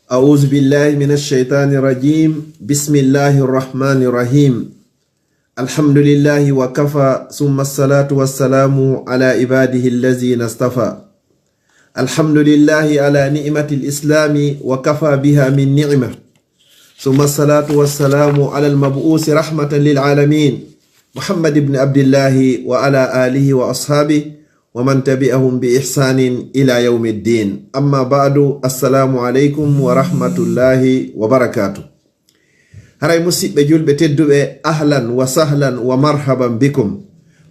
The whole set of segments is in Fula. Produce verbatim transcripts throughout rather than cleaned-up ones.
أعوذ بالله من الشيطان الرجيم. بسم الله الرحمن الرحيم. الحمد لله وكفى، ثم الصلاة والسلام على عباده الذين اصطفى. الحمد لله على نعمة الإسلام وكفى بها من نعمة. ثم الصلاة والسلام على المبعوث رحمة للعالمين، محمد بن عبد الله وعلى آله وأصحابه ومن تبعهم بإحسان إلى يوم الدين. أما بعد، السلام عليكم ورحمة الله وبركاته. Haray musiɓɓe julɓe tedduɓe, ahlan wa sahlan wa marhaban bikum.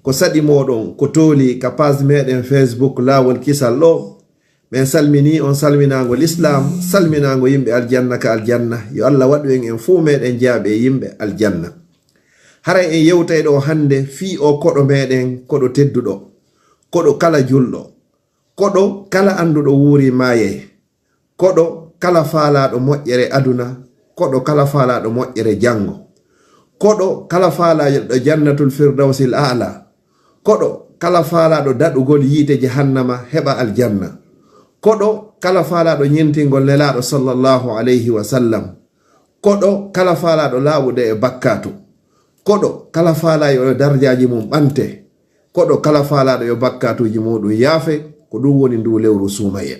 Ko saɗi moɗon, ko tooli ka page meɗen Facebook Laawol Kisal ɗo, men salmini on salminaango Lislaam, salminaango yimɓe aljanna ka aljanna. Yo Allah waɗu en en fuu meɗen jaaɓe yimɓe aljanna. Haray en yewtay ɗo hannde fii o koɗo meɗen, koɗo tedduɗo, koɗo kala julɗo, koɗo kala annduɗo wuuri maayee, koɗo kala faalaaɗo moƴƴere aduna, koɗo kala faalaaɗo moƴƴere janngo, koɗo kala faalaaɗo jannatul firdawsil aala, koɗo kala faalaaɗo daɗugol yiite jahannama heɓa aljanna, koɗo kala faalaaɗo ñentingol Nelaaɗo sallallahu alayhi wa sallam, koɗo kala faalaaɗo laaɓude e bakkaatu, koɗo kala faalaaɗo yo darjaaji mum ɓante, koɗo kala faalaaɗo yo bakkaatuuji muɗum yaafe, ko ɗum woni ndu lewru suumayee.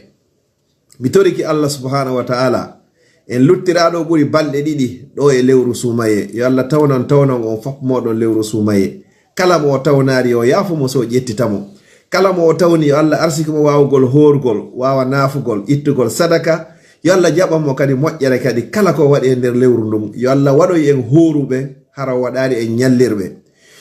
Mi toriki Allah subhanahu wa ta'ala, en luttiraaɗo ɓuri balɗe ɗiɗi ɗo e lewru suumayee. Yo Allah tawnan tawnan on fof moɗon lewru suumayee. Kala mo o tawnaari, yo yaafo mo, so o ƴettita mo. Kala mo o tawni, yo Allah arsiki mo waawugol hoorugol, waawa naafugol, ittugol sadaka. Yo Allah jaɓan mo kadi moƴƴere kadi kala ko waɗi e nder lewru ndun. Yo Allah waɗoy en hooruɓe, hara o waɗaari en ñallirɓe.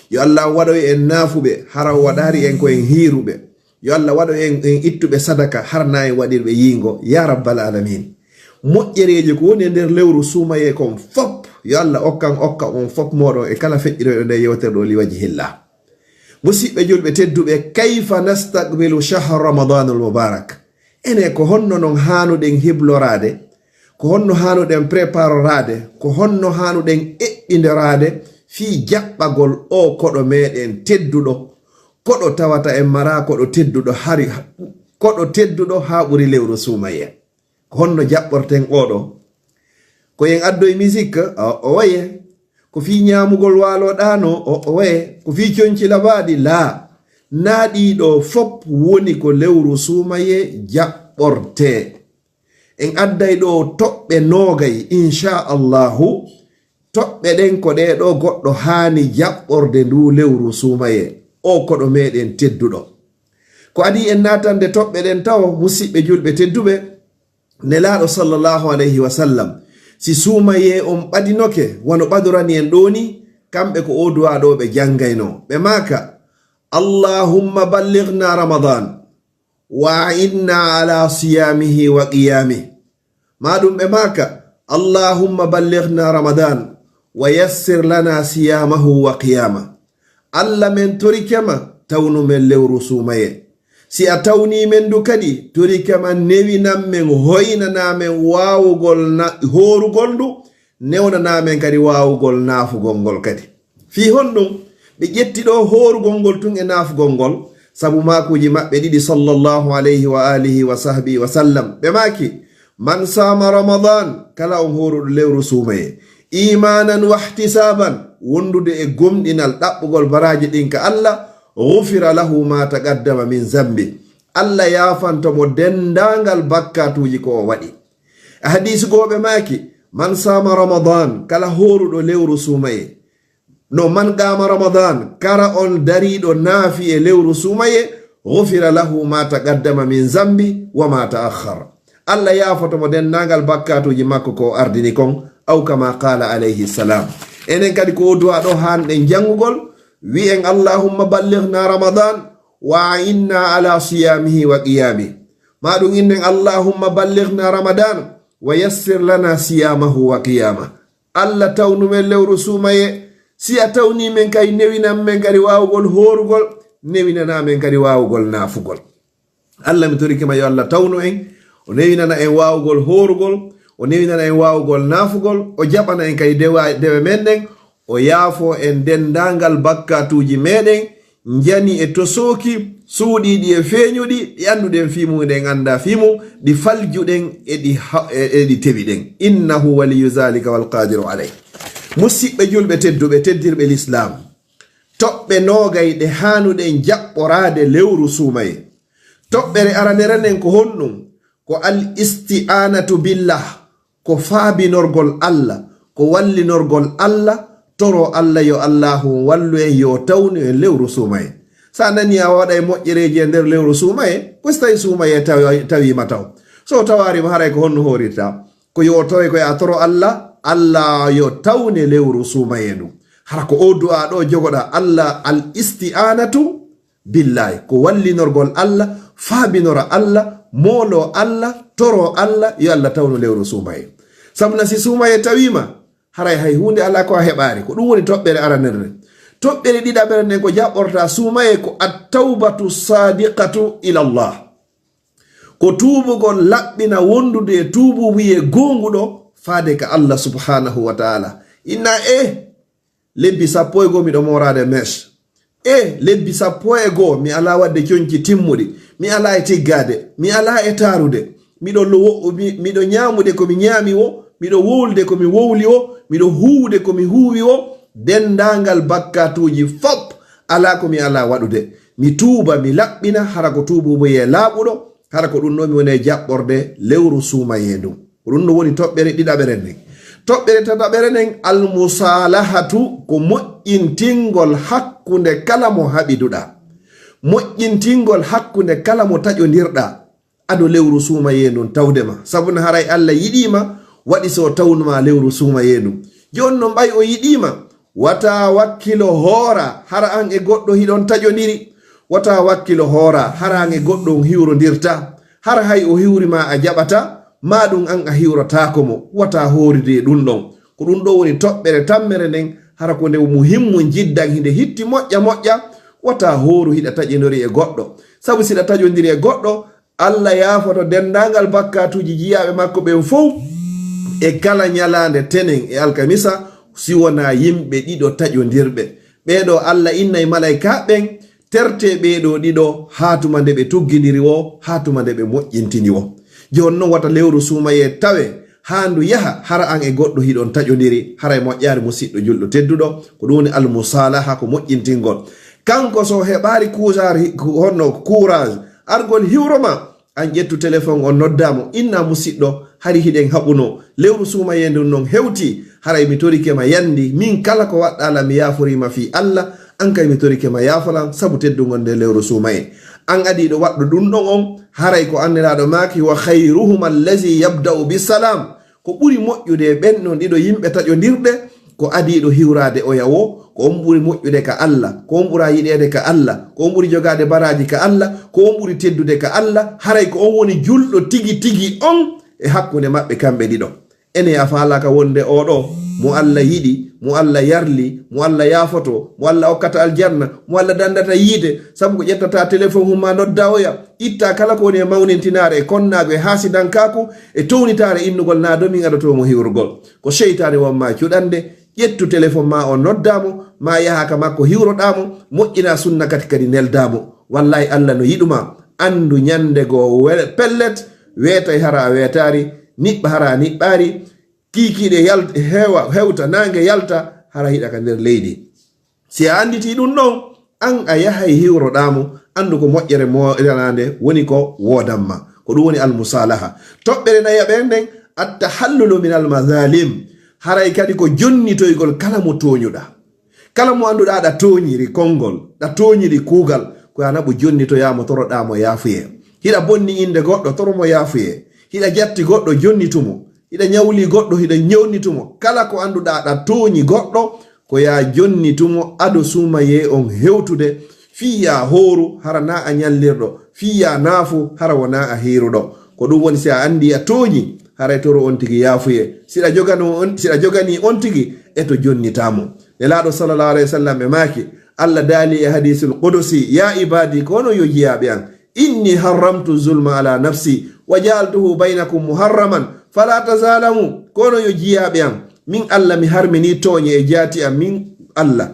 Yo Allah waɗoy en naafuɓe, hara o waɗaari en ko en hiiruɓe. Yo Allah waɗoy en, en ittuɓe sadaka, hara na en waɗirɓe yiingo, ya rabbal alamin. Moƴƴereeji ko woni e nder lewru suumayee kon fop, yo Allah okkan, okka on fop moɗon e kala feƴƴiroyɗo nde yewtere ɗo li wajhillah. Musiɓɓe julɓe tedduɓe, kayfa nastaqbilu shahr Ramadan al mubarak? Ene ko honno non haanuɗen hibloraade? Ko honno haanuɗen préparoraade? Ko honno haanuɗen eɓɓindoraade fii jaɓɓagol o koɗo meɗen tedduɗo? Koɗo tawata en mara koɗo tedduɗo hari, koɗo tedduɗo haa ɓuri lewru suumayee. Ko honno jaɓɓorten oɗo? Ko en addoy musique? O, o waye. Ko fii ñaamugol waalo ɗaano? O, o waye. Ko fii conci labaaɗi? Laa. Naa ɗii ɗo fop woni ko lewru suumayee jaɓɓortee. En adday ɗo toɓɓe noogay, inchaa Allahu. Toɓɓe ɗen ko ɗee ɗo goɗɗo haani jaɓɓorde ndu lewru suumayee, o koɗo meɗen tedduɗo. Ko adii en naatande toɓɓe ɗen tawo, musiɓɓe julɓe tedduɓe, Nelaaɗo sallallahu alayhi wa sallam, si suumayee on ɓadinoke, wano ɓadorani en ɗoo ni, kamɓe ko o duwaa ɗo ɓe janngayno. Ɓe maaka, Allahumma ballighna Ramadan, wa a'inna ala siyamihi wa qiyamih. Maɗum ɓe maaka, Allahumma ballighna Ramadan, wa yassir lana siyamahu wa qiyama. Allah, men torike ma, tawnu men lewru suumayee. Si a tawnii men ndu kadi, torike ma newinan men, hoynanaa men waawugol na-, hoorugol ndu, newnanaa men kadi waawugol naafugol ngol kadi. Fii honɗum ɓe ƴetti ɗo hoorugol ngol tun e naafugol ngol? Sabu maakuuji maɓɓe ɗiɗi, sallallahu alayhi wa alihi wa sahbihi wa sallam. Ɓe maaki, man saama Ramadan, kala on hooruɗo lewru suumayee, imanan wa ihtisaban, wondude e gomɗinal ɗaɓɓugol baraaji ɗin ka Allah, ghufira lahu ma taqaddama min zambi. Allah yaafanto mo denndaangal bakkaatuuji ko o waɗi. E hadiisu goo ɓe maaki, man saama Ramadan, kala hooruɗo lewru suumayee, no man qaama Ramadan, kala on dariiɗo naafi e lewru suumayee, ghufira lahu ma taqaddama min zambi wa ma ta'akhkhar. Allah yaafoto mo denndaangal bakkaatuuji makko ko o ardini kon, aw kama qaala alayhi salam. Enen kadi ko o duwaa ɗo haanɗen janngugol, wi'en, Allahumma ballighna Ramadan, wa a'inna ala siyamihi wa qiyamih. Maɗum innen, Allahumma ballighna Ramadan, wa yassir lana siyamahu wa qiyamah. Allah, tawnu men lewru suumayee. Si a tawnii men kay, newinan men kadi waawugol hoorugol, newinanaa men kadi waawugol naafugol. Allah, mi torike ma, yo Allah tawnu en, o newinana en waawugol hoorugol, o newinana en waawugol naafugol, o jaɓana en kadi dewa-, dewe men ɗen, o yaafoo en denndaangal bakkaatuuji meɗen, njani e tosooki, suuɗiiɗi e feeñuɗi, ɗi annduɗen fii mum, ɗen anndaa fii mum, ɗi faljuɗen e ɗi ha-, e, e ɗi tewiɗen. Innahu waliyu zalika wal qadiru alayh. Musidɓe julɓe tedduɓe, teddirɓe Lislaam, toɓɓe noogay ɗe haanuɗen jaɓɓoraade lewru suumayee. Toɓɓere aranere nden ko honɗum? Ko al isti'anatu billah, ko faabinorgol Allah, ko wallinorgol Allah, toro Allah yo Allahu wallu en, yo tawnu en lewru suumayee. Sa nani a waɗay moƴƴereeji e nder lewru suumayee, ko si tawi suumayee tawi-, tawiima taw. So tawaari ma, haray ko honno hoorirta? Ko yo tawe ko ya toro Allah, Allah yo tawne lewru suumayee ndu. Hara ko o du'a ɗo jogoɗa Allah, al isti'anatu billahi, ko wallinorgol Allah, faabinora Allah, moolo Allah, toro Allah, yo Allah tawnu lewru suumayee. Sabu na si suumayee tawiima, haray hay huunde alaa ko a heɓaari. Ko ɗum woni toɓɓere aranere nden. Toɓɓere ɗiɗaɓere nden ko jaɓɓorta suumayee ko at-tawbatu sadiqatu ila Allah. Ko tuubugol laɓɓina wondude e tuububuyee goonguɗo faade ka Allah subhanahu wa ta'ala. Inna e lebbi sappo e goo miɗo mooraade mèche. E lebbi sappo e goo mi alaa waɗde coñci timmuɗi. Mi alaa e tiggaade. Mi alaa e taarude. Miɗo lo-, wo-, mi-, miɗo ñaamude ko mi ñaami wo. Miɗo wowlude ko mi wowli wo. Miɗo huuwude ko mi huuwi wo. Denndaangal bakkaatuuji fop alaa ko mi alaa waɗude. Mi tuuba, mi laɓɓina, hara ko tuububuyee laaɓuɗo, hara ko ɗum ɗo mi woni e jaɓɓorde lewru suumayee ndun. Ko ɗum ɗo woni toɓɓere ɗiɗaɓere nden. Toɓɓere tataɓere nden, almusalahatu, ko moƴƴintingol hakkunde kala mo haɓiduɗaa. Moƴƴintingol hakkunde kala mo taƴondirɗaa. Ado lewru suumayee ndun tawde ma. Sabu na haray Allah yiɗii ma, waɗi so tawnu ma lewru suumayee ndun. Jooni non ɓay o yiɗii ma, wata wakkilo hoora, hara an e goɗɗo hiɗon taƴondiri. Wata wakkilo hoora, hara an e goɗɗo on hiwrondirta. Hara hay o hiwri ma a jaɓata, maa ɗum an a hiwrotaako mo. Wata hooride e ɗum ɗon. Ko ɗum ɗo woni toɓɓere tammere nden, hara ko nde muhimmu jiddan hinde hitti moƴƴa moƴƴa. Wata hooru hiɗa taƴondiri e goɗɗo. Sabu si hiɗa taƴondiri e goɗɗo, Allah yaafoto denndaangal bakkaatuuji jiyaaɓe makko ɓen fow e kala ñalaande tenen e alkamisa, si wonaa yimɓe ɗiɗo taƴondirɓe. Ɓee ɗoo Allah innay malaykaaɓe ɓen, tertee ɓee ɗoo ɗiɗo haa tuma nde ɓe tuggindiri woo, haa tuma nde ɓe moƴƴintini woo. Jooni non wata lewru suumayee tawe, haa ndu yaha, hara an e goɗɗo hiɗon taƴondiri, haray moƴƴaali musiɗɗo julɗo tedduɗo, ko ɗum woni almusaalaha, ko moƴƴintingol. Kanko so heɓaali kuusaar hi-, ku-, honno courage, argol hiwro ma, an ƴettu téléphone on noddaa mo, inna musiɗɗo, hari hiɗen haɓuno, lewru suumayee ndun non hewti, haray mi torike ma yandi, min kala ko waɗɗaa lan mi yaaforii ma fii Allah, an kay mi torike ma yaafolan, sabu teddungol nde lewru suumayee. An adiiɗo waɗɗo ɗum ɗon on, haray ko an Nelaaɗo maaki, wa khayruhuma allazi yabda'u bissalam, ko ɓuri moƴƴude e ɓen ɗon ɗiɗo yimɓe taƴondirɓe, ko adiiɗo hiwraade oya woo, ko on ɓuri moƴƴude ka Allah, ko on ɓura yiɗeede ka Allah, ko on ɓuri jogaade baraaji ka Allah, ko on ɓuri teddude ka Allah, haray ko on woni julɗo tigi tigi on e hakkunde maɓɓe kamɓe ɗiɗo. Ene a faalaaka wonde oo ɗoo mo Allah yiɗi, mo Allah yarli, mo Allah yaafoto, mo Allah okkata aljanna, mo Allah danndata yiite, sabu ko ƴettata téléphone mum maa noddaa oya, ittaa kala ko woni e mawnintinaare, e konnaagu, e haasidankaaku, e townitaare innugol naa domin adotoo mo hiwrugol. Ko seytaane won maa cuɗande, ƴettu téléphone maa on noddaa mo, maa yahaa ka makko hiwroɗaa mo, moƴƴinaa sunna kadi kadi neldaa mo. Wallaahi Allah no yiɗu maa, anndu ñande goo we-, pellet, weetay hara a weetaari, niɓɓa hara a niɓɓaari, kiikiiɗe yal-, heewa, hewta, naange yalta, hara hiɗa ka nder leydi. Si a annditii ɗum ɗon, an a yahay hiwroɗaa mo, anndu ko moƴƴere moƴƴanaande woni ko woodan ma. Ko ɗum woni almusaalaha. Toɓɓere nayaɓere nden, attahallulu min almazalim. Haray kadi ko jonnitoygol kala mo tooñuɗaa. Kala mo annduɗaa ɗa tooñiri konngol, ɗa tooñiri kuugal, ko yo a naɓu jonnitoyaa mo, toroɗaa mo yaafuyee. Hiɗa bonni innde goɗɗo, toro mo yaafuyee. Hiɗa jatti goɗɗo, jonnitu mo. Hiɗa ñawli goɗɗo, hiɗa ñawnitu mo. Kala ko annduɗaa ɗa tooñi goɗɗo, ko yo a jonnitu mo ado suumayee on hewtude, fii yo a hooru, hara naa a ñallirɗo, fii yo a naafu, hara wonaa a hiiruɗo. Ko ɗum woni, si a anndii a tooñi, haray toro on tigi yaafuyee. Si ɗa jogano on, si ɗa joganii on tigi, eto jonnitaa mo. Nelaaɗo sallallahu alayhi wa sallam e maaki, Allah daali e hadiisul qudusi, "Ya ibaadi, ko onon yo jiyaaɓe an, inni harramtu zulma ala nafsi, wa ja'altuhu baynakum muharraman, fala tazalamu." Ko onon yo jiyaaɓe an, min Allah mi harminii tooñe e jaati am, min Allah.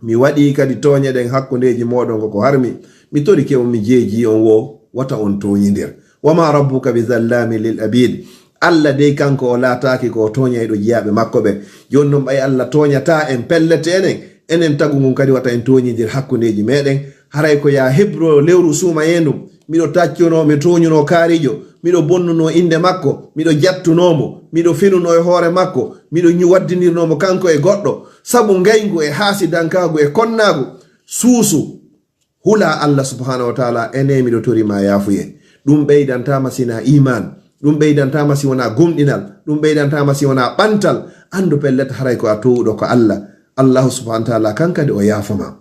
Mi waɗii kadi tooñe ɗen hakkundeeji mooɗon ko ko harmi. Mi torike on, mi jeejii on woo, wata on tooñindir. Wa maa rabbuka bi zallaami lil abiid. Allah dey, kanko o laataaki ko o tooñayɗo jiyaaɓe makko ɓe. Jooni non, ɓay Allah tooñataa en, pellet enen, enen tagu ngun kadi wata en tooñindir hakkundeeji meeɗen. Haray ko yaa hebro lewru suumayee ndun, miɗo taccunoo, mi tooñunoo kaarijo, miɗo bonnunoo innde makko, miɗo jattunoo mo, miɗo fenunoo e hoore makko, miɗo ñu-, waddindirnoo mo kanko e goɗɗo, sabu ngayngu e haasidankaagu e konnaagu, suusu, hulaa Allah subhaanahu wa taala, enee, miɗo tori maa yaafuye. Ɗum ɓeydantaa ma si wonaa iimaan, ɗum ɓeydantaa ma si wonaa gomɗinal, ɗum ɓeydantaa ma si wonaa ɓantal. Anndu pellet haray ko a toowuɗo ko Allah. Allahu subhaanahu wa taala kan kadi o yaafo ma.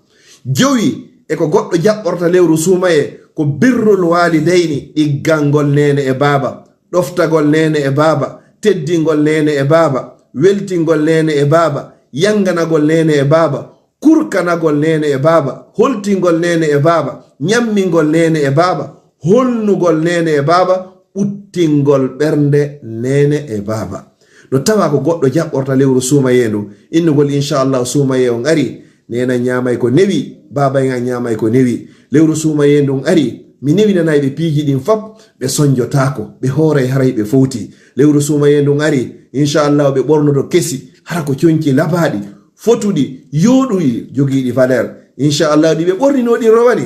Jowi, e ko goɗɗo jaɓɓorta lewru suumayee, ko birrul waalidayni, ɗiggangol neene e baaba, ɗoftagol neene e baaba, teddingol neene e baaba, weltingol neene e baaba, yanganagol neene e baaba, kurkanagol neene e baaba, holtingol neene e baaba, ñammingol neene e baaba, holnugol neene e baaba, ɓuttingol ɓernde neene e baaba. No tawa ko goɗɗo jaɓɓorta lewru suumayee ndu, innugol, "Inchallahu, suumayee on ari, neene ñaamay ko newi, baaba en an ñaamay ko newi. Lewru suumayee ndun ari, mi newinanay ɓe piiji ɗin fop, ɓe sonjotaako, ɓe hooray haray ɓe fowti. Lewru suumayee ndun ari, inchallahu, ɓe ɓornoto kesi, hara ko conci labaaɗi, fotuɗi, yooɗuɗi, jogiiɗi valeur. Inchallahu, ɗi ɓe ɓorninoo ɗin rowani."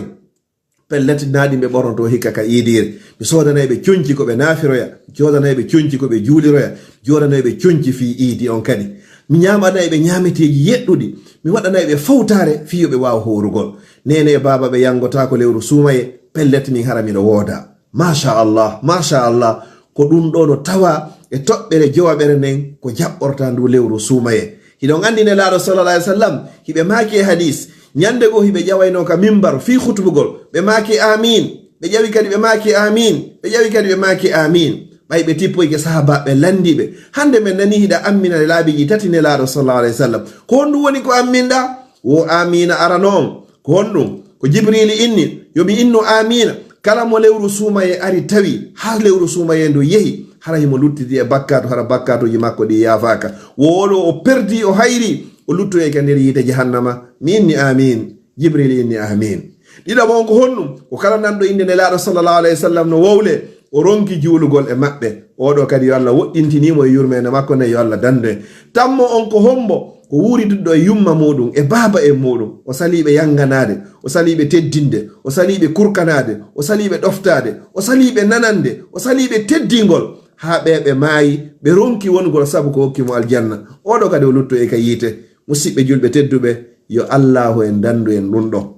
Pellet, naa ɗin ɓe ɓornoto hikka ka iidiire. Mi soodanay ɓe conci ko ɓe naafiroya, mi soodanay ɓe conci ko ɓe juuliroya, mi soodanay ɓe conci fii iidi on kadi. Mi ñaamanay ɓe ñaameteeji yeɗɗuɗi, mi waɗanay ɓe fowtaare fii yo ɓe waaw hoorugol. Neene e baaba ɓe yangotaako lewru suumayee, pellet, min hara miɗo woodaa. Maasha Allah, maasha Allah. Ko ɗum ɗoo no tawa e toɓɓere jowaɓere nden ko jaɓɓorta ndu lewru suumayee. Hiɗon anndi Nelaaɗo sallallahu alaihi wasallam, hiɓe maaki e hadiis, ñande goo hiɓe ƴawaynoo ka mimbar fii khutubugol, ɓe maaki, "Aamiin." Ɓe ƴawi kadi, ɓe maaki, "Aamiin." Ɓe ƴawi kadi, ɓe maaki, "Aamiin." Ɓay ɓe tippoyke sahaabaaɓe lanndii ɓe. Hannde men nanii hiɗa amminane laabiiji tati Nelaaɗo sallallahu alaihi wasallam. Ko honɗum woni ko amminɗaa? Wo aamiina arano on. Ko honɗum? Ko Jibriili inni, yo mi innu aamiina. Kala mo lewru suumayee ari tawi, haa lewru suumayee ndu yehi, hara himo luttiti e bakkaatu, hara bakkaatuuji makko ɗi yaafaaka. Wo oɗo o perdii, o hayrii, o luttoyay ka nder yiite jahannama. Mi inni aamiin, Jibriili inni aamiin. Ɗiɗaɓo on ko honɗum? Ko kala nanɗo innde Nelaaɗo sallallahu alaihi wasallam no wowle, o ronki juulugol e maɓɓe. Oɗo kadi yo Allah woɗɗintinii mo e yurmeende makko nden, yo Allah dandu en. Tammo on ko hombo? Ko wuuriduɗo e yumma muuɗum, e baaba en muuɗum. O saliiɓe yanganaade, o saliiɓe teddinde, o saliiɓe kurkanaade, o saliiɓe ɗoftaade, o saliiɓe nanande, o saliiɓe teddingol, haa ɓe ɓe maayi, ɓe ronki wongol sabu ko hokki mo aljanna. Oɗo kadi o luttoyay ka yiite. Musiɓɓe julɓe tedduɓe, yo Allaahu en dandu en ɗum ɗo.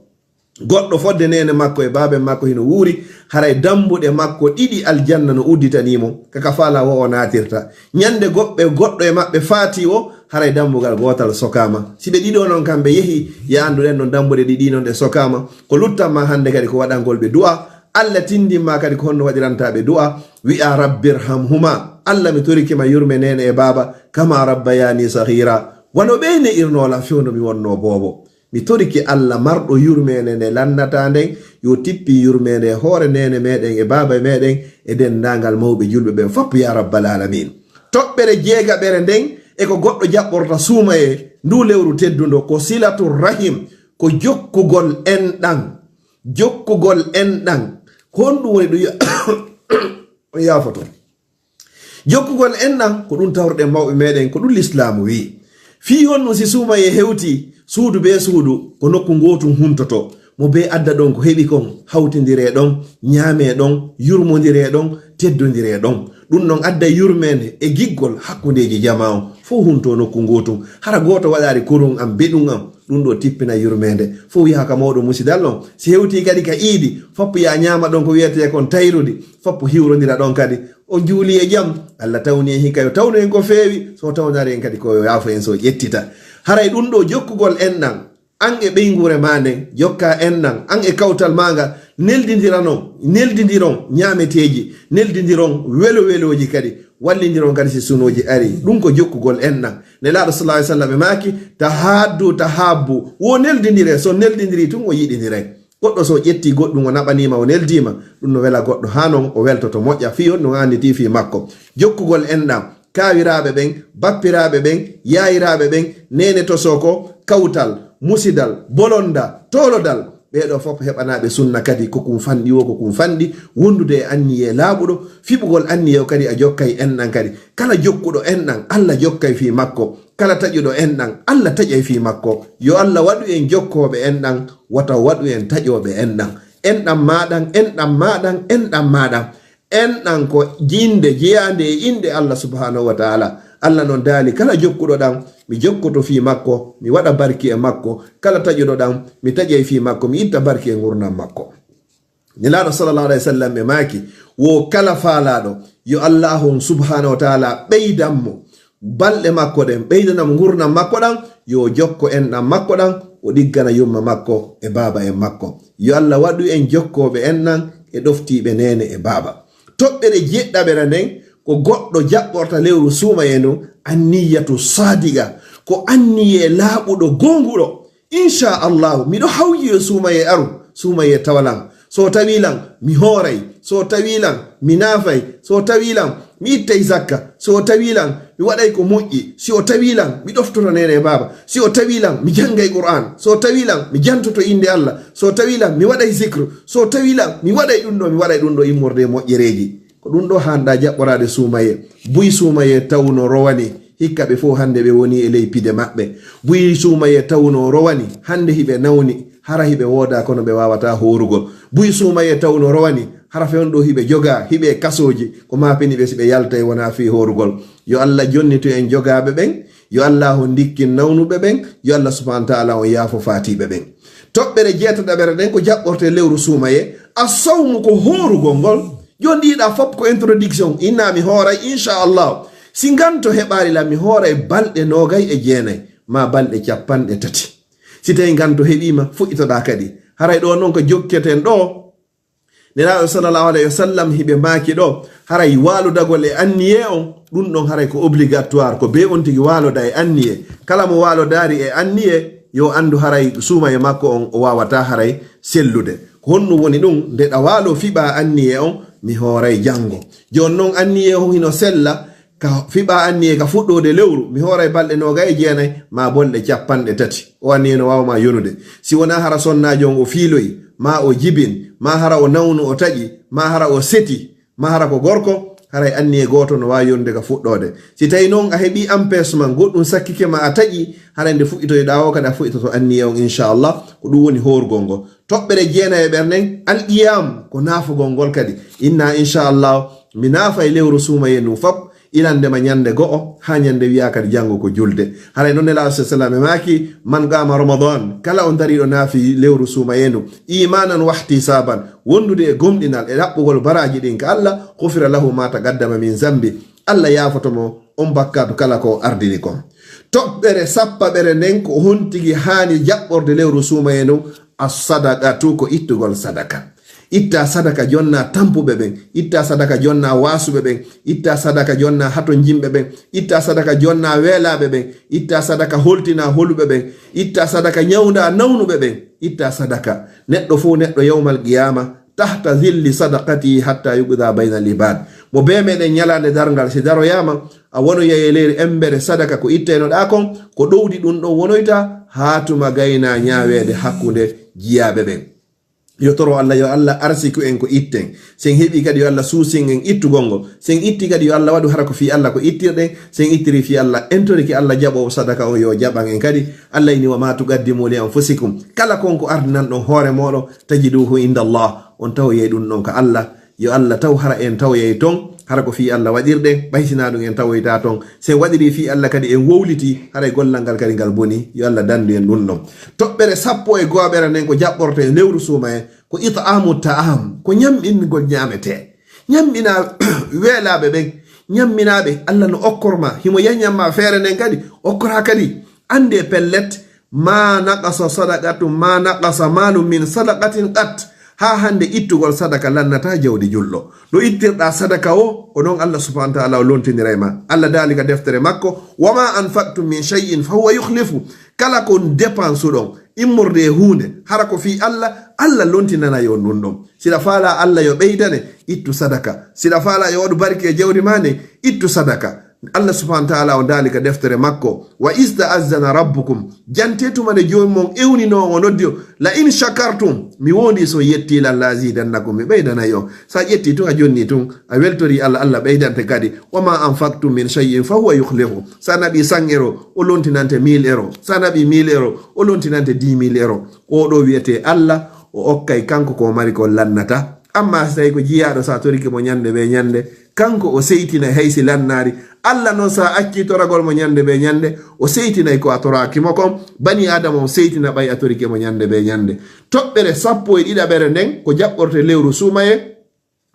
Goɗɗo fodde neene makko e baaben makko hino wuuri, haray dambuɗe makko ɗiɗi aljanna no udditanii mo, ka ka faala wo o naatirta. Ñande goɗɗe, goɗɗo e maɓɓe faati o, haray dambugal gootal sokaama. Si ɓe ɗiɗo non kamɓe yehi, ya anndu ɗen ɗon dambuɗe ɗiɗi non ɗe sokaama. Ko luttan ma hannde kadi ko waɗangol ɓe du'a. Alla tindin ma kadi ko honno waɗiranta ɓe du'a. Wi'a, "Rabbirhamhuma." Alla, mi torike ma yurme neene e baaba. "Kama rabbayani saghira." Wano ɓe ne'irnoo lan fewndo mi wonnoo boobo. Mi torike Alla marɗo yurmeende nde lannataa nden, yo tippin yurmeende e hoore neene meɗen e baaba meɗen e denndaangal mawɓe julɓe ɓen fop, ya rabbal aalamiin. Toɓɓere jeegaɓere nden e ko goɗɗo jaɓɓorta suumayee nduu lewru teddundo ko silatu rahim, ko jokkugol enɗan. Jokkugol enɗan. Ko honɗum woni ɗum? On yaafoto. Jokkugol enɗan, ko ɗum tawruɗen mawɓe meɗen, ko ɗum Lislaamu wi'i. Fii honɗum si suumayee hewtii, suudu bee suudu ko nokku ngootun huntotoo, mo bee adda ɗon ko heɓi kon, hawtindiree ɗon, ñaamee ɗon, yurmondiree ɗon, teddondiree ɗon. Ɗum non adday yurmeende e giggol hakkundeeji jamaa on, fow huntoo nokku ngootun. Hara gooto waɗaali kurun am, beɗun am, ɗum ɗoo tippina yurmeende. Fow yaha ka mawɗo musidal on. Si hewtii kadi ka iidi, foppu yaa ñaama ɗon ko wi'etee kon tayrudi, foppu hiwrondira ɗon kadi. O juuli e jam, Alla tawni en hikka, yo tawnu en ko feewi, so tawnaali en kadi ko yo yaafo en, so ƴettita. Haray ɗum ɗoo jokkugol enɗan, an e ɓeynguure maa nden, jokkaa enɗan, an e kawtal maa ngal, neldindiran on, neldindiron ñaameteeji, neldindiron welo welooji kadi, wallindiron kadi si sunooji arii. Ɗum ko jokkugol enɗan. Nelaaɗo sallallahu alaihi wasallam ɓe maaki, "Tahaaddu tahaabbu." Wo neldindiree, so neldindirii tun o yiɗindiray. Goɗɗo so ƴettii goɗɗum o naɓanii ma, o neldii ma, ɗum no wela goɗɗo, haa non o weltoto moƴƴa, fii on no annitii fii makko. Jokkugol enɗan, kaawiraaɓe ɓen, bappiraaɓe ɓen, yaayiraaɓe ɓen, neene tosoko, kawtal, musidal, bolonda, toolodal, Ɓee ɗoo fof heɓanaaɓe sunna kadi, ko kum fanɗi wo, ko kum fanɗi, wondude e anniyee laaɓuɗo, fiɓugol anniyee o kadi a jokkay enɗan kadi. Kala jokkuɗo enɗan, Alla jokkay fii makko. Kala taƴuɗo enɗan, Alla taƴay fii makko. Yo Alla waɗu en jokkooɓe enɗan, wata waɗu en taƴooɓe enɗan. Enɗan maaɗan, enɗan maaɗan, enɗan maaɗan. Enɗan ko jinnde jeyaande e innde Allah subhanahu wa ta'ala. Allah non daali, kala jokkuɗo ɗan, mi jokkoto fii makko, mi waɗa barki e makko. Kala taƴuɗo ɗan, mi taƴay fii makko, mi itta barki e ngurndan makko. Nelaaɗo sallallahu alayhi wa sallam ɓe maaki, wo kala faalaaɗo, yo Allahu on subhanahu wa ta'ala ɓeydan mo balɗe makko ɗen, ɓeydana mo ngurndan makko ɗan, yo jokko enɗan makko ɗan, o ɗiggana yumma makko e baaba en makko. Yo Allah waɗu en jokkooɓe enɗan e ɗoftiiɓe neene e baaba. Toɓɓere jeɗɗaɓere nden, ko goɗɗo jaɓɓorta lewru suumayee ndun, anniyatu sadiqa, ko anniyee laaɓuɗo goonguɗo. Insha Allahu, miɗo hawji yo suumayee aru, suumayee tawa lan. So tawi lan, mi hooray. So tawi lan, mi naafay. So tawi lan, mi ittay zakka. So tawi lan, mi waɗay ko moƴƴi. Si o tawi lan, mi ɗoftoto neene e baaba. Si o tawi lan, mi janngay Qur'an. So tawi lan, mi jantoto innde Allah. So tawi lan, mi waɗay zikru. So tawi lan, mi waɗay ɗun ɗoo, mi waɗay ɗun ɗoo immorde e moƴƴereeji. Ko ɗun ɗoo hanɗaa jaɓɓoraade suumayee. Buy suumayee tawno rowani, hikka ɓe fow hannde ɓe woni e ley pide maɓɓe. Buy suumayee tawno rowani, hannde hiɓe nawni, hara hiɓe woodaa kono ɓe waawataa hoorugol. Buy suumayee tawno rowani, hara fewndo hiɓe jogaa, hiɓe e kasooji, ko maapini ɓe si ɓe yaltay wonaa fii hoorugol. Yo Allah jonnito en jogaaɓe ɓen, yo Allahu ndikkin nawnuɓe ɓen, yo Allah subhanahu wa ta'ala on yaafo faatiiɓe ɓen. Toɓɓere jeetataɓere nden ko jaɓɓortee lewru suumayee, as-sawmu ko hoorugol ngol. Jooni ɗii ɗaa fof ko introduction, innaa mi hooray, insha Allah. Si nganto heɓaali lan, mi hooray balɗe noogay e jeenay, maa balɗe cappanɗe tati. Si tawi nganto heɓiima, fuɗɗitoɗaa kadi. Haray ɗoo non ko jokketen ɗoo. Nelaaɗo sallallahu alayhi wa sallam hiɓe maaki ɗoo, haray waalodagol e anniyee on, ɗun ɗon haray ko obligatoire, ko bee on tigi waaloda e anniyee. Kala mo waalodaari e anniyee, yo anndu haray suumayee makko on o waawataa haray sellude. Ko honɗun woni ɗun? Nde ɗa waaloo fiɓaa anniyee on, mi hooray janngo. Jooni non anniyee on hino sella, ka fiɓaa anniyee ka fuɗɗoode lewru, mi hooray balɗe noogay e jeenay, maa balɗe cappanɗe tati. O anniyee no waawa maa yonude. Si wonaa hara sonnaajo on o fiiloyi, maa o jibin, maa hara o nawnu o taƴi, maa hara o seti, maa hara ko gorko, haray anniyee gooto no waawi yonude ka fuɗɗoode. Si tawi non a heɓii empêchement, goɗɗun sakkike ma a taƴi, haray nde fuɗɗitoyɗaa o kadi a fuɗɗitoto anniyee on, insha Allah, ko ɗun woni hoorugol ngol. Toɓɓere jeenayeɓere nden, alqiyam, ko naafugol ngol kadi. Inna, insha Allah, mi naafay lewru suumayee ndun fop, ilande ma ñande go'o, haa ñande wi'aa kadi janngo ko julde. Haray non Nelaaɗo sallallahu alayhi wa sallam e maaki, "Man qama Ramadan," kala on dariiɗo naafi lewru suumayee ndun, imanan wa ihtisaban, wondude e gomɗinal e ɗaɓɓugol baraaji ɗin ka Allah, ghufira lahu ma taqaddama min zambi, Allah yaafoto mo on bakkaatu kala ko ardini kon. Toɓɓere sappaɓere nden, ko hontigi haani jaɓɓorde lewru suumayee ndun, as-sadaqatu, ko ittugol sadaka. Itta sadaka jonna tampuɓe ɓen, itta sadaka jonna waasuɓe ɓen, itta sadaka jonna hatonjinɓe ɓen, itta sadaka jonna weelaaɓe ɓen, itta sadaka holtina holuɓe ɓen, itta sadaka ñawnda nawnuɓe ɓen, itta sadaka. Neɗɗo fow neɗɗo yawmal qiyaama, tahta zilli sadaqati hatta yuqda bayna al ibad. Mo bee meɗen ñalaande darngal, si daroyaama, a wonoyay e leydi embere sadaka ko ittaynoɗaa kon, ko ɗowdi ɗun ɗon wonoyta, haa tuma gayna ñaaweede hakkunde jiyaaɓe ɓen. Yo toro Allah, yo Allah arsiku en ko itten. Sen heɓi kadi, yo Allah suusin en ittugol ngol. Sen itti kadi, yo Allah waɗu hara ko fii Allah ko ittirɗen. Sen ittiri fii Allah, en torike Allah jaɓoowo sadaka on, yo jaɓan en kadi. Allah ini, "Wa ma tuqaddimu li anfusikum." Kala kon ko ardinanɗon hoore mooɗon, tajiduhu inda Allah. On tawoyay ɗun ɗon ka Allah. Yo Allah taw hara en tawoyay ton, hara ko fii Allah waɗirɗen, ɓay sinaa ɗun en tawoytaa ton. Si en waɗirii fii Allah kadi en wowlitii, haray gollal ngal kadi ngal bonii. Yo Allah dandu en ɗun ɗon. Toɓɓere sappo e go'aɓere nden ko jaɓɓortee lewru suumayee, ko it'amu ta'am, ko ñamɗingol ñaametee. Ñamminaa weelaaɓe ɓen, ñamminaa ɓe, Allah no okkor ma, himo yañan ma feere nden kadi, okkoraa kadi. Anndee pellet, "Ma naqasa sadaqatu, ma naqasa malu min sadaqatin qat." Haa hannde ittugol sadaka lannataa jawdi julɗo. Ɗo ittirɗaa sadaka o, ko ɗon Allah subhanahu wa ta'ala o lontiniray ma. Allah daali ka deftere makko, "Wa ma anfaqtum min shay'in fa huwa yukhlifu." Kala ko depansuɗon, immorde e huunde, hara ko fii Allah, Allah lontinanay on ɗun ɗon. Si ɗa faalaa Allah yo ɓeydane, ittu sadaka. Si ɗa faalaa yo waɗu barki e jawdi maa ndin, ittu sadaka. Allah subhanahu wa ta'ala o daali ka deftere makko, "Wa iz ta'azzana rabbukum," jante tuma nde joomi mon ewninoo o noddi o, "La in shakartum," mi wondi so yetti lan, "la azidannakum," mi ɓeydanay on. Sa ƴetti tun a jonni tun a weltori Allah, Allah ɓeydante kadi. "Wa ma anfaqtum min shay'in fa huwa yukhlifu," sa naɓi cent euro o lontinante mille euro, sa naɓi mille euro o lontinante dix mille euro. O ɗo wiyete Allah o okkay kanko ko mari ko lannata. Amma si tawi ko jiyaaɗo sa torike mo ñande be ñande, kanko o seytinay hay si lannaari. Allah non sa acci toragol mo ñande be ñande, o seytinay ko a toraaki mo kon. Bani Adama o seytina ɓay a torike mo ñande be ñande. Toɓɓere sappo e ɗiɗaɓere nden ko jaɓɓorte lewru suumaye,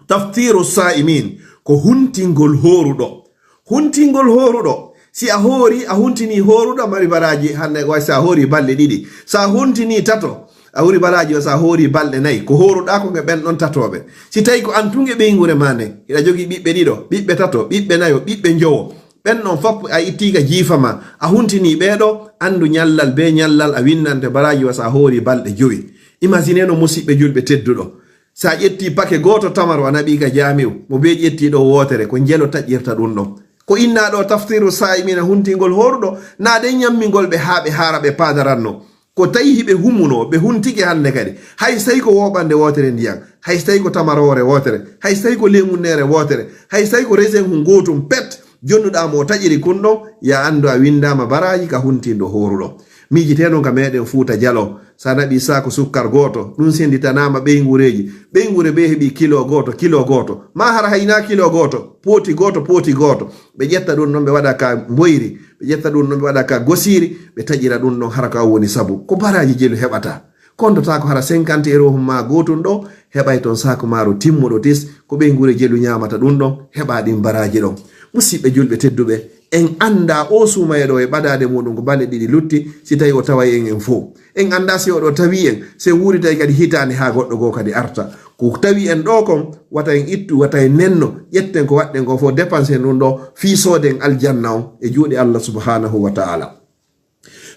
taftiru sa'imin, ko huntingol hooruɗo. Huntingol hooruɗo. Si a hoori, a huntini hooruɗo, a mari baraaji hande, way si a hoori balɗe ɗiɗi. Sa huntini tato, a huri baraaji o, sa hoori balɗe nayi. Ko hooruɗa ko nge ɓen ɗon tatooɓe. Si tawi ko an tun e ɓeynguure ma nden, hiɗa jogii ɓiɓɓe ɗiɗo, ɓiɓɓe tato, ɓiɓɓe nayo, ɓiɓɓe njowo, ɓen ɗon fop a itti ka jiifa ma, a huntini ɓee ɗo, andu ñallal be ñallal a winnante baraaji wa sa hoori balɗe jowi. Imagine no musiɓɓe julɓe tedduɗo. Sa ƴetti pake gooto tamaro a naɓi ka jaami'u, mo be ƴetti ɗo wootere, ko njelo taƴƴirta ɗum ɗon. Ko inna ɗo taftiru saa'imina huntingol hooruɗo, na den ñammingol ɓe haa ɓe haara ɓe paadaranno. Ko tawi hiɓe humuno, ɓe huntike hande kadi. Hay so tawi ko wooɓande wootere ndiyan, hay so tawi ko tamaroore wootere, hay so tawi ko lemunneere wootere, hay so tawi ko resen hun gootum pet, jonnuɗaa mo o taƴiri kun ɗon, ya anndu a winndaama baraaji ka huntindo hooruɗo. Miijitee non ka meɗen Fuuta Jaloo, sa naɓi saaku sukkar gooto, ɗum senditanama ɓeyngureeji. Ɓeynguure be heɓi kilo gooto, kilo gooto. Ma hara hayna kilo gooto, pooti gooto, pooti gooto. Ɓe ƴetta ɗum ɗon ɓe waɗa ka mboyri, ɓe ƴetta ɗum ɗon ɓe waɗa ka gosiiri, ɓe taƴira ɗum ɗon hara ko an woni sabu. Ko baraaji jelu heɓata. Kondotaako hara cinquante euro hum ma gootun ɗo, heɓay ton saaku maaro timmuɗo tis, ko ɓeynguure jelu ñaamata ɗum ɗon, heɓa ɗin baraaji ɗon. Musiɓɓe julɓe tedduɓe, en annda o suumaye ɗo e ɓadaade muɗum ko balɗe ɗiɗi lutti, si tawi o taway en en fow. En annda si oɗo tawi en, si en wuuritay kadi hitaande haa goɗɗo goo kadi arta. Ko tawi en ɗo kon, wata en ittu, wata en nenno, ƴetten ko waɗɗen ko fow, dépensen ɗum ɗo, fii sooden aljanna on e juuɗe Allah subhanahu wa ta'ala.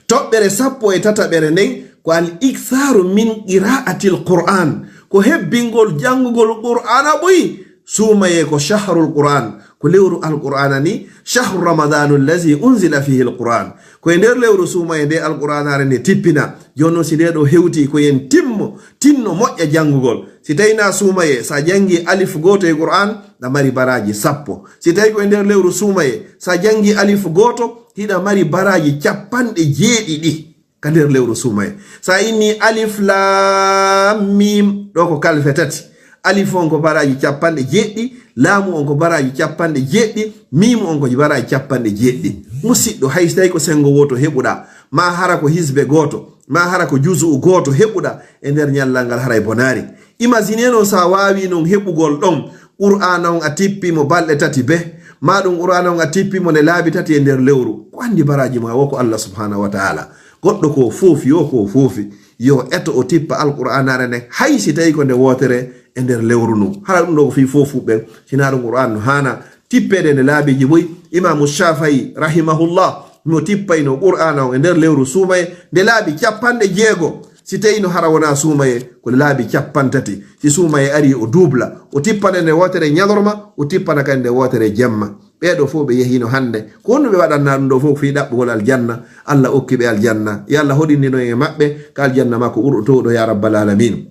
Toɓɓere sappo e tataɓere nden ko al iktharu min qira'atil Qur'an, ko hebbingol janngugol Qur'aana ɓuy. Suumayee ko shahrul Qur'an, ko lewru Alqur'aana ni, shahru Ramadanu allazi unzila fihi al-Qur'an. Ko e nder lewru suumayee nde Alqur'aanaare nde tippina. Jooni non si nde ɗo hewti ko yen timmo, tinno moƴƴa janngugol. Si tawi na suumayee, sa janngi alif gooto e Qur'an, na mari baraaji sappo. Si tawi ko e nder lewru suumayee, sa janngi alif gooto, hiɗa mari baraaji capanɗe jeeɗiɗi ka nder lewru suumayee. Sa inni alif laam miim, ɗo ko kalfe tati. Alif on ko baraaji capanɗe jeeɗiɗi, laamu on ko baraaji capanɗe jeeɗiɗi, miimu on ko baraaji capanɗe jeeɗiɗi. Musiɗɗo, hay so tawi ko senngo wooto heɓuɗaa, ma hara ko hisbe gooto, ma hara ko juzu'u gooto heɓuɗaa e nder ñallal ngal, haray bonaari. Imagine non sa waawi non heɓugol ɗon Qur'aana on a tippi mo balɗe tati be, ma ɗum Qur'aana on a tippi mo nde laabi tati e nder lewru. Ko anndi baraaji ma wo ko Allah subhanahu wa ta'ala. Goɗɗo ko foofi, yo ko foofi, yo eto o tippa Alqur'aanaare nden, hay si tawi ko nde wootere e nder lewru ndun. Hara ɗum ɗo ko fii foofu ɓen, sinaa ɗum Qur'aan no haana tippeede nde laabiiji buy. Imaamu Shaafi'i rahimahullah no tippayno Qur'aana on e nder lewru suumayee nde laabi capanɗe jeego. Si tawi no hara wona suumayee, ko laabi capantati. Si suumayee ari, o duubla, o tippana nde wootere ñalorma, o tippana kadi nde wootere jemma. Ɓee ɗo fow ɓe yehino hande. Ko honno ɓe waɗanna ɗum ɗo fow? Fii ɗaɓɓugol aljanna. Allah okki ɓe aljanna. Yo Allah hoɗindino en e maɓɓe ka aljanna makko ɓurɗo towɗo, ya rabbal alamin.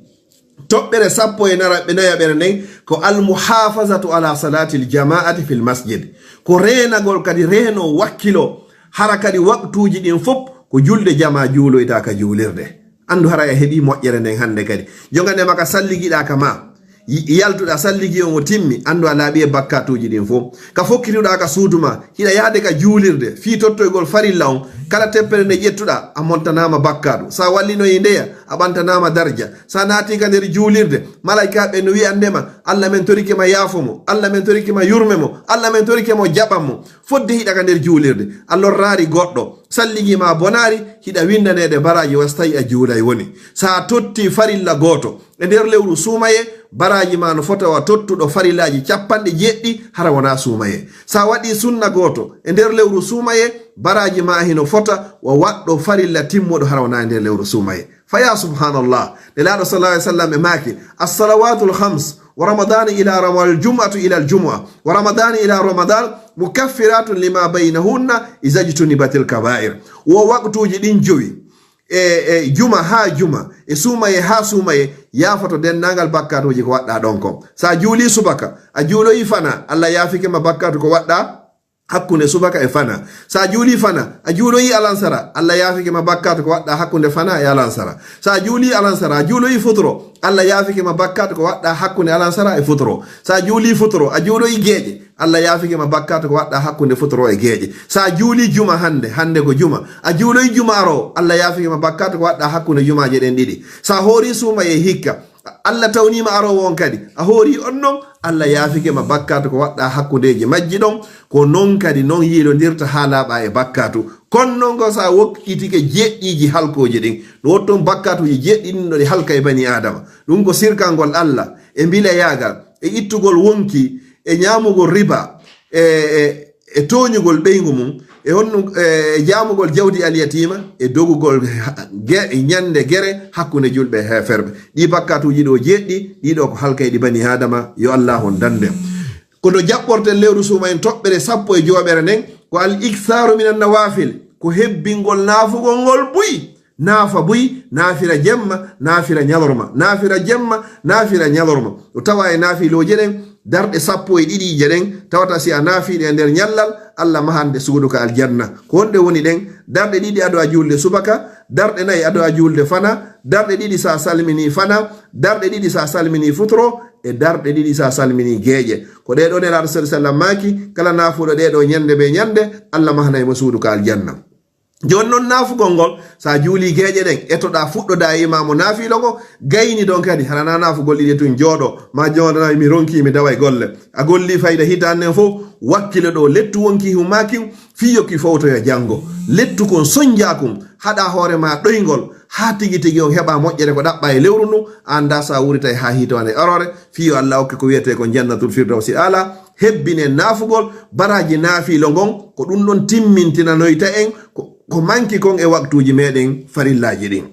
Toɓɓere sappo e nara-, ɓe nayaɓere nden ko al muhafazatu ala salatil jama'ati fil masjid. Ko reenagol kadi, reeno wakkilo, hara kadi waqtuuji ɗin fow ko julde jamaa juuloyta ka juulirde. Anndu haray a heɓii moƴƴere nden hannde kadi. Jonga nde maka salligiɗaa ka ma, y-, yaltuɗaa salligi on o timmi, anndu a laaɓi e bakkaatuuji ɗin fow. Ka fokkituɗaa ka suudu ma, hiɗa yahde ka juulirde, fii tottoygol farilla on, kala teppere nde ƴettuɗaa, a montanaama bakkaatu. Sa wallinoyi ndeya, a ɓantanaama darja. Sa naati ka nder juulirde, malaykaaɓe no wi'ande ma, "Allah men torike ma yaafo mo, Allah men torike ma yurme mo, Allah men torike mo jaɓan mo." Fodde hiɗa ka nder juulirde, a lorraari goɗɗo, salligi ma bonaari, hiɗa winndaneede baraaji wa si tawi a juulay woni. Sa totti farilla gooto e nder lewru suumayee, baraaji ma no fota wa tottuɗo farillaaji capanɗe jeeɗiɗi hara wona suumayee. Sa waɗi sunna gooto e nder lewru suumayee, baraaji ma hino fota wa waɗɗo farilla timmuɗo hara wona e nder lewru suumayee. Fa ya subhanallah, Nelaaɗo sallallahu alaihi wasallam e maaki, "As-salawatul khams ورمضان إلى رمضان، الجمعة إلى الجمعة، ورمضان إلى رمضان، مكفرات لما بينهن إذا اجتنبت الكبائر. Wo waktuuji ɗin jowi, e, e juma haa juma, e suumaye haa suumaye, yaafoto denndaangal bakkaatuuji ko waɗɗaa ɗon kon. So a juulii subaka, a juuloyii fana, Alla yaafike ma bakkaatu ko waɗɗaa hakkunde subaka e fana. So a juulii fana, a juuloyii alansara, Alla yaafike ma bakkaatu ko waɗɗaa hakkunde fana e alansara. So a juulii alansara, a juuloyii futuro, Alla yaafike ma bakkaatu ko waɗɗaa hakkunde alansara e futuro. So a juulii futuro, a juuloyii geeƴe, Alla yaafike ma bakkaatu ko waɗɗaa hakkunde futuro e geeƴe. So a juulii juma hannde, hannde ko juma, a juuloyii juma aroowo, Alla yaafike ma bakkaatu ko waɗɗaa hakkunde jumaaje ɗen ɗiɗi. So a hoorii suumaye hikka, Alla tawniima aroowo on kadi, a hoorii on non, Alla yaafike ma bakkaatu ko waɗɗaa hakkundeeji majji ɗon. Ko non kadi non yiilondirta haa laaɓa e bakkaatu. Kono non ko so a wokkitike jeɗɗiiji halkooji ɗin, no wotton bakkaatuuji jeɗɗi ɗin no ɗi halka e bani Aadama. Ɗum ko sirkangol Alla, e mbilayaagal, e ittugol wonki, e ñaamugol riba, e, e, e tooñugol ɓeyngu mum, e honɗum, e jaamugol jawdi alyatiima, e dogugol ge-, ñande gere hakkunde julɓe e heeferɓe. Ɗii bakkaatuuji ɗoo jeɗɗi, ɗii ɗoo ko halkayɗi bani Aadama, yo Allaahu on danndu en. Ko no jaɓɓorten lewru suumaye toɓɓere sappo e joweeɓere nden, ko al iktharu minan nawafil, ko hebbingol naafugol ngol buy. Naafa buy, naafira jemma, naafira ñalorma, naafira jemma, naafira ñalorma. O tawa e naafilooje ɗen, darɗe sappo e ɗiɗiije ɗen, tawata si a naafii ɗe e nder ñallal, Alla mahan ɗe suudu ka aljanna. Ko honɗe woni ɗen? Darɗe ɗiɗi ado a juulde subaka, darɗe nayi ado a juulde fana, darɗe ɗiɗi so a salminii fana, darɗe ɗiɗi so a salminii futuro, e darɗe ɗiɗi so a salminii geeƴe. Ko ɗee ɗoo Nelaaɗo sallallaahu alayhi wa sallam maaki, kala naafuɗo ɗee ɗoo ñande bee ñande, Alla mahanay mo suudu ka aljanna. Jooni non naafugol ngol, so a juulii geeƴe ɗen, etoɗaa fuɗɗodaa e imaamu naafiilo ngo, gayni ɗon kadi, hara naa naafugol ɗiɗi tun jooɗo, ma joonana mi ronkii mi daway golle. A gollii fayda hitaande nden fof, wakkilo ɗoo lettu wonki humaakin, fii yo ki fowtoyo janngo. Lettu kon sonjaa kun, haɗaa hoore maa ɗoyngol, haa tigi tigi on heɓa moƴƴere ko ɗaɓɓaa e lewru ndun, a anndaa so a wuuritay haa hitaande aroore, fii yo Alla okke ko wiyetee kon Jannatul Firdawsi Aala, hebbinen naafugol, baraaji naafiilo ngon, ko ɗum ɗon timmintinanoyta en ko, ko manki kon e waktuuji meɗen farillaaji ɗin.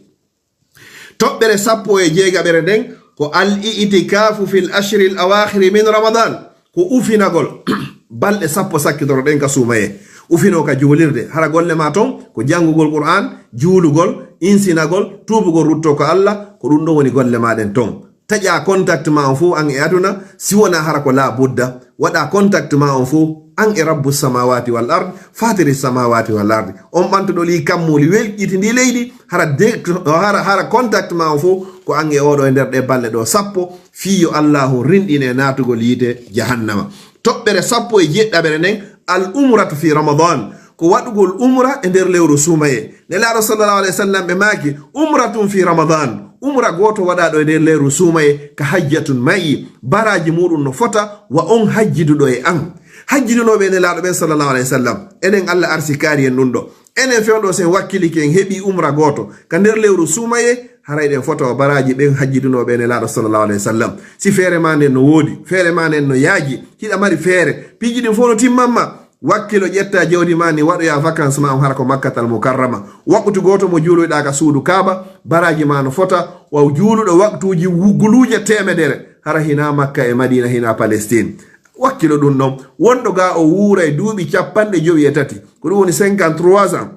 Toɓɓere sappo e jeegaɓere nden ko al i'tikaafu fil ashril awaakhiri min Ramadan, ko ufinagol balɗe sappo sakkitoro ɗen ka suumaye. Ufinoo ka juulirde, hara golle maa ton ko janngugol Qur'aan, juulugol, insinagol, tuubugol, ruttoo ko Alla, ko ɗum ɗon woni golle maa ɗen ton. Taƴaa contact maa on fof an e aduna, si wonaa hara ko laa budda. Waɗaa contact maa on fof an e Rabbu samawati wal ard, fatiri samawati wal ardi. On ɓantuɗo ɗii kammuuli, welƴiti ndii leydi, hara de-, hara, hara contact maa on fof ko an e oɗo e nder ɗee balɗe ɗoo sappo, fii yo Allaahu rinɗine naatugol yiite jahannama. Toɓɓere sappo e jeeɗiɗaɓere nden, al umratu fi Ramadan, ko waɗugol umra e nder lewru suumaye. Nelaaɗo sallallahu alayhi wa sallam ɓe maaki, umratun fi Ramadan, umra gooto waɗaaɗo e nder lewru suumaye ka hajjatun ma'i, baraaji muɗum no fota wa on hajjiduɗo e an. Hajjidunooɓe e Nelaaɗo ɓen sallallahu alayhi wa sallam, enen Alla arsikaari en ɗum ɗo. Enen fewndo sen wakkilike en heɓi umra gooto ka nder lewru suumaye, haray ɗen fota o baraaji ɓen hajjidunooɓe e Nelaaɗo sallallahu alayhi wa sallam. Si feere maa nden no woodi, feere maa nden no yaaji, hiɗa mari feere, piiji ɗin fof no timman ma, wakkilo ƴetta jawdi maa ni waɗoya vacances maa on hara ko Makkatal Mukarrama. Waɓɓutu gooto mo juuloyɗaa ka suudu Kaaba, baraaji maa no fota wa juuluɗo waktuuji wu-, guluuje teemedere, hara hinaa Makka e Madiina, hinaa Palestine. Wakkilo ɗum ɗon, wonɗo gaa o wuuray duuɓi cappanɗe jowi e tati, ko ɗum woni cinquante-trois ans.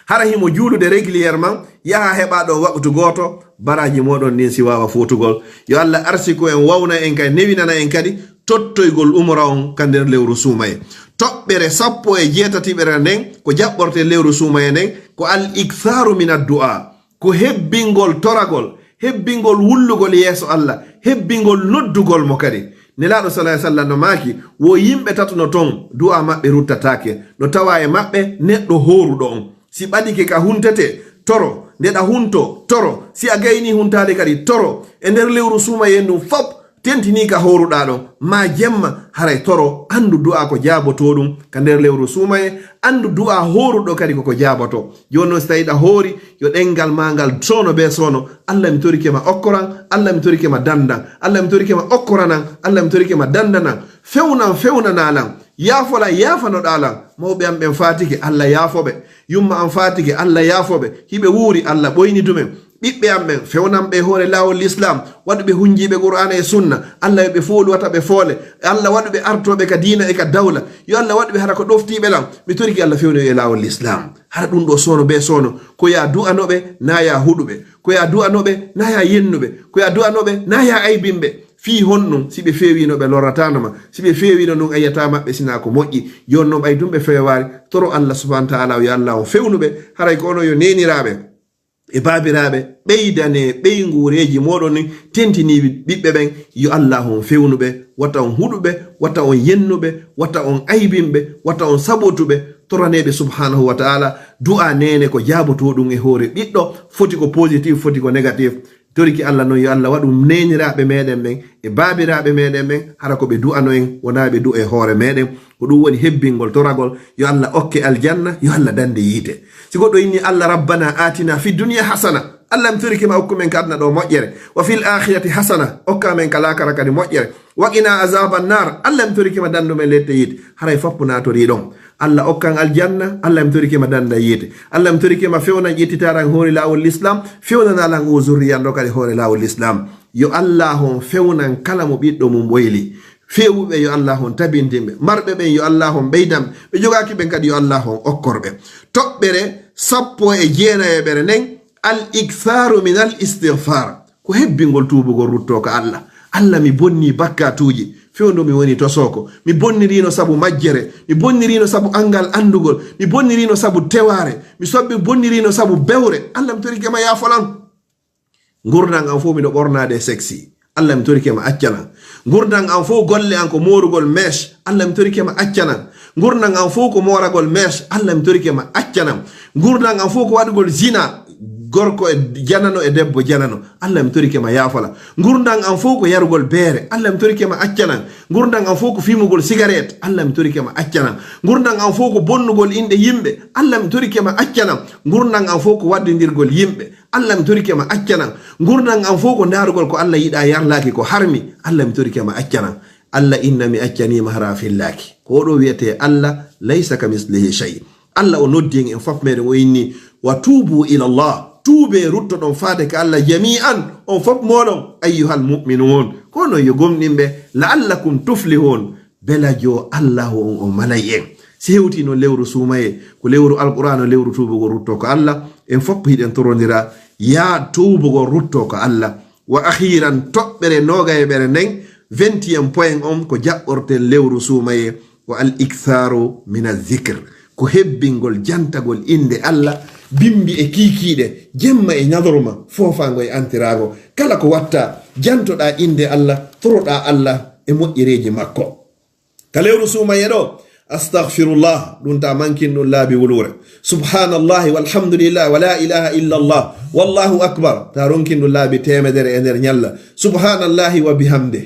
Hara himo juulude régulièrement, yaha heɓa ɗon waɓtu gooto, baraaji mooɗon ndin si waawa fuutugol. Yo Alla arsiku en, wawna en kadi, newinana en kadi tottoygol umra on ka nder lewru suumaye. Toɓɓere sappo e jeetatiɓere nden, ko jaɓɓorte lewru suumaye nden, ko al ikthaaru min addu'a, ko hebbingol toragol, hebbingol wullugol yeeso Alla, hebbingol noddugol mo kadi. Nelaaɗo sallallahu alayhi wa sallam no maaki, wo yimɓe tato no ton, du'a maɓɓe ruttataake. No tawa e maɓɓe neɗɗo hooruɗo on. Si ɓadike ka huntete, toro. Nde ɗa hunto, toro. Si a gayni huntaade kadi, toro. E nder lewru suumaye ndun fop, tentinii ka hooruɗaa ɗon. Ma jemma, haray toro, anndu du'a ko jaabotoo ɗum ka nder lewru suumaye, anndu du'a hooruɗo kadi koko jaabotoo. Jooni non, si tawii ɗa hoori, yo ɗenngal maa ngal soono bee soono, Alla, mi torike ma, okkoran, Alla, mi torike ma, danndan, Alla, mi torike ma, okkoranan, Alla, mi torike ma, danndanan, fewnan, fewnanalan, yaafolan, yaafanoɗalan. Mawɓe am ɓen faatike, Alla, yaafo ɓe. Yumma am faatike, Alla, yaafo ɓe. Hiɓe wuuri, Alla, ɓoynitu men. Ɓiɓɓe am ɓen, fewnan ɓe e hoore laawol Lislaam, waɗu ɓe hunjiiɓe Qur'aana e Sunna, Alla yo ɓe foolu wata ɓe foole, Alla waɗu ɓe artooɓe ka diina e ka dawla, yo Alla waɗu ɓe hara ko ɗoftiiɓe lan. Mi torike Alla fewnu e laawol Lislaam. Hara ɗum ɗoo soono bee soono, ko yaa du'ano ɓe, naa yaa huɗu ɓe, ko yaa du'ano ɓe, naa yaa yennu ɓe, ko yaa du'ano ɓe, naa yaa aybin ɓe. Fii honɗum, si ɓe feewiino ɓe lorrataano ma, si ɓe feewiino ɗum a yi'ataa maɓɓe sinaa ko moƴƴi, yo non ɓay ɗum ɓe feewaali, toro Alla subhaanahu wa ta'aala, yo Alla on fewnu ɓe, haray ko onon yo neeniraaɓe e baabiraaɓe, ɓeydanee ɓeynguureeji mooɗon ɗin, tentiniiɗi ɓiɓɓe ɓen, yo Alla on fewnu ɓe, wata on huɗu ɓe, wata on yennu ɓe, wata on aybin ɓe, wata on sabotu ɓe, toranee ɓe subhaanahu wa ta'aala, du'aa neene ko jaabotooɗum e hoore ɓiɗɗo, foti ko positif, foti ko négatif. Toriki Alla non, yo Alla waɗu neeniraaɓe meɗen ɓen e baabiraaɓe meɗen ɓen, hara ko ɓe du'ano en, wonaa ɓe du'a e hoore meɗen. Ko ɗum woni hebbingol toragol, yo Alla okke aljanna, yo Alla dande yiite. Si goɗɗo inni, "Alla rabbana atina fi dunya hasana," Alla mi torike ma okku men ka aduna ɗo moƴƴere, "wa fil akhirati hasana," okka men ka laakara kadi moƴƴere, "wa qina azaban nar," Alla mi torike ma dandu men lette yiite, haray fappu naatorii ɗon. Alla okkan aljanna, Alla mi torike ma danda yiite. Alla mi torike ma fewnan ƴettitaran hoore laawol Lislaam, fewnana lan o zurriyan ɗo kadi hoore laawol Lislaam. Yo Alla on fewnan kala mo ɓiɗɗo mum ɓoyli. Feewuɓe yo Alla on tabintin ɓe. Marɓe ɓen yo Alla on ɓeydan ɓe. Ɓe jogaaki ɓen kadi yo Alla on okkor ɓe. Toɓɓere sappo e jeenayeɓere nden, al iktharu min al istighfar. Ko hebbingol tuubugol ruttoo ka Alla. Alla, mi bonnii bakkaatuuji, fewndo mi woni tosooko. Mi bonniriino sabu majjere, mi bonniriino sabu anngal anndugol, mi bonniriino sabu tewaare, mi sobbi bonniriino sabu bewre. Alla, mi torike ma yaafolan. Ngurndan am fof miɗo ɓornaade sexy. Alla, mi torike ma accanan. Ngurndan am fof golle am ko moorugol mèche. Alla, mi torike ma accanan. Ngurndan am fof ko mooragol mèche. Alla, mi torike ma accanan. Ngurndan am fof ko waɗugol zina. Gorko e janano e debbo janano. Alla, mi torike ma yaafola. Ngurndan am fof ko yarugol beere. Alla, mi torike ma accanan. Ngurndan am fof ko fimugol sigaret. Alla, mi torike ma accanan. Ngurndan am fof ko bonnugol inɗe yimɓe. Alla, mi torike ma accanan. Ngurndan am fof ko waddindirgol yimɓe. Alla, mi torike ma accanan. Ngurndan am fof ko ndaarugol ko Alla yiɗaa yarlaaki ko harmi. Alla, mi torike ma accanan. Alla, inna mi accaniima hara a fillaaki. Ko oɗo wiyetee Alla, laysa ka mislihi shay. Alla o noddi en, en fof meɗen o inni, "Wa tuubu ila Allah." Tuubee, ruttoɗon faade ka Alla jami'an, on fof mooɗon, ayyuhal mu'minuun. Ko onon yo gomɗinɓe, la'allakum tuflihuun. Belajo Alla on o malay en. Si hewtii noon lewru suumayee, ko lewru Alqur'aana, lewru tuubugol ruttoo ka Alla, en fof hiɗen torondira, yaa tuubugol ruttoo ka Alla. Wa akhiran, toɓɓere noogayeɓere nden, vingtième point on ko jaɓɓorten lewru suumayee, wa al iktharu min al zikr, ko hebbingol jantagol innde Alla, bimbi e kiikiiɗe, jemma e ñalorma, foofaango e antiraago. Kala ko watta, jantoɗaa innde Alla, toroɗaa Alla e moƴƴereeji makko. Ka lewru suumayee ɗo, astaghfirullah, ɗum ta mankin ɗum laabi wuluure. Subhanallahi walhamdulillah, wa la ilaha illallah, wallahu akbar, ta ronkin ɗum laabi teemedere e nder ñalla. Subhanallahi wa bihamde.